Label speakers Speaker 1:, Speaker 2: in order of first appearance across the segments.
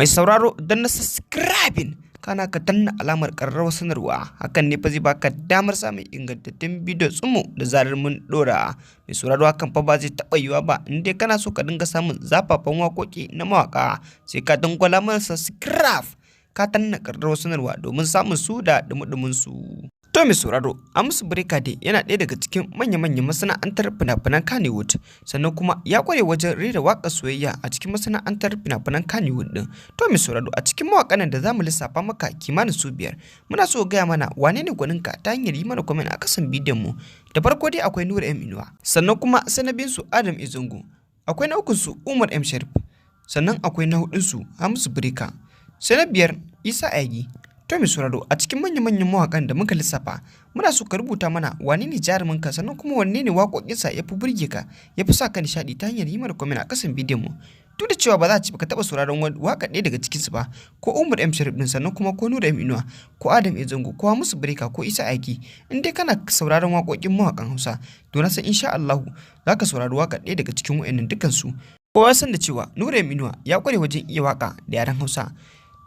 Speaker 1: Mai sauraro, danna subscribing, kana ka danna alamar ƙararrawar sanarwa. Hakan ne fa zai baka damar samun ingantattun bidiyo tsumu da zarar mun dora. Mai sauraro, hakan fa ba zai taɓa yiwuwa ba. In dai kana so ka dinga samun zafafan waƙoƙi na mawaƙa, sai ka dangwala mana subscribe, ka danna ƙararrawar sanarwa domin samun su da dumudumin su. To mai sauraro, Hamisu Breaker dai yana ɗaya daga cikin manya-manyan masana'antar fina-finan Kannywood, sannan kuma ya ƙware wajen rera waƙar soyayya a cikin masana'antar fina-finan Kannywood ɗin. To mai sauraro, a cikin mawaƙan da za mu lissafa maka kimanin su biyar, muna so gaya mana wane ne gwaninka ta hanyar yi mana comment a kasan bidiyon mu. Da farko dai akwai Nura M Inuwa, sannan kuma sai na biyun su Adam A Zango, akwai na ukun su Umar M Sharif, sannan akwai na hudun su Hamisu Breaker, sai na biyar Isa Ayagi. To mai sauraro, a cikin manya-manyan mawaƙan da muka lissafa, muna so ka rubuta mana wane ne jaruminka, sannan kuma wanne ne waƙoƙinsa ya fi burge ka, ya fi sa ka nishaɗi, ta hanyar yi mana comment a ƙasan bidiyon mu. Duk da cewa ba za a ci baka taɓa sauraron waƙa ɗaya daga cikinsu ba, ko Umar M Sharif ɗin, sannan kuma ko Nura M Inuwa, ko Adam A Zango, ko Hamisu Breaker, ko Isa Ayagi. In dai kana sauraron waƙoƙin mawaƙan Hausa, to na san insha Allahu za ka saurari waƙa ɗaya daga cikin wa'annan dukansu. Kowa san da cewa Nura M Inuwa ya ƙware wajen iya waƙa da yaren Hausa.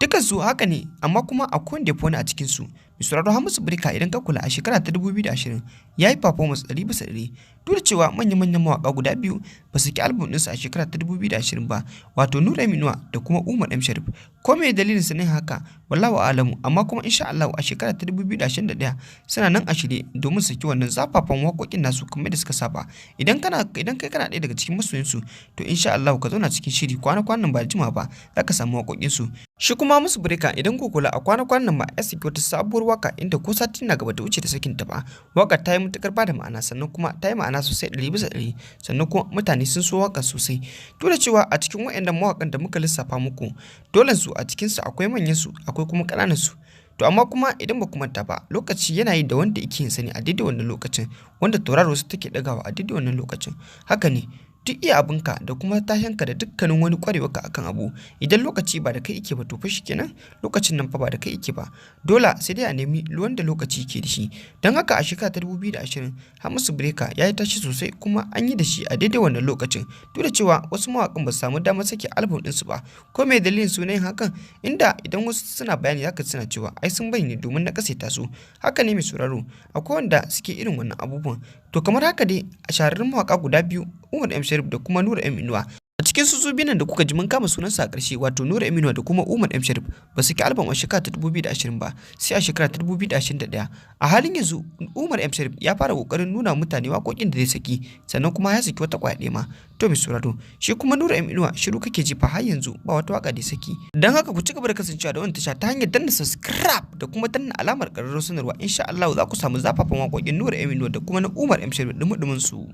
Speaker 1: Dukansu haka ne, amma kuma akwai wanda ya fi wani a cikinsu. Mai sauraro, Hamisu Breaker, idan ka kula, a shekara ta 2020 ya yi performance 100%, duk da cewa manya-manyan mawaƙa guda biyu ba su ki album ɗinsu a shekara ta 2020 ba, wato Nura M Inuwa da kuma Umar M Sharif. Ko me dalilin su ne haka, wallahu alamu. Amma kuma insha Allah a shekara ta 2021 suna nan a shirye domin su ki wannan zafafan waƙoƙin nasu kamar da suka saba. Idan kai kana ɗaya daga cikin masoyansu, to insha Allah ka zauna cikin shiri, kwana-kwanan ba jima ba za ka samu waƙoƙin su. Shi kuma Hamisu Breaker, idan ku kula, a kwana-kwanan ma ya saki wata sabuwar waka inda ko sati na gaba ta wuce da sakin ta ba. Waka ta yi matukar bada ma'ana, sannan kuma ta yi ma'ana sosai 100%, sannan kuma mutane sun so waka sosai. Duk da cewa a cikin waɗannan mawakan da muka lissafa muku, dole su a cikin su akwai manyan su, akwai kuma ƙananan su. To amma kuma idan ba ku manta ba, lokaci yana yi da wanda yake yin sani a daidai wannan lokacin, wanda tauraro su take ɗagawa a daidai wannan lokacin. Haka ne, duk iya abinka da kuma tashanka da dukkanin wani kwarewarka akan abu, idan lokaci ba da kai yake ba, to fa shikenan, lokacin nan fa ba da kai yake ba. Dole sai dai a nemi wanda lokaci ke da shi. Don haka a shekara ta 2020 Hamisu Breaker ya yi tashi sosai, kuma an yi da shi a daidai wannan lokacin, duk da cewa wasu mawakan ba su samu damar sake album ɗinsu ba. Ko me dalilin su na yin hakan? Inda idan wasu suna bayani, zaka suna cewa ai sun bari ne domin na kasaita su. Haka ne mai sauraro, akwai wanda suke irin wannan abubuwan. To kamar haka dai a shahararrun mawaka guda biyu, Umar M Sharif da kuma Nura M Inuwa. A cikin su biyun da kuka ji mun kama sunansa a ƙarshe, wato Nura M Inuwa da kuma Umar M Sharif, ba su ki album a shekara ta 2020 ba, sai a shekara ta 2021. A halin yanzu Umar M Sharif ya fara kokarin nuna mutane waƙoƙin da zai saki, sannan kuma ya saki wata ƙwaya ma. To mai sauraro, shi kuma Nura M Inuwa shiru kake ji fa, har yanzu ba wata waka da ya saki. Dan haka ku ci gaba da kasancewa da wannan tasha ta hanyar danna subscribe da kuma danna alamar ƙararrawar sanarwa. Insha Allah za ku samu zafafan waƙoƙin Nura M Inuwa da kuma na Umar M Sharif dumudumin su.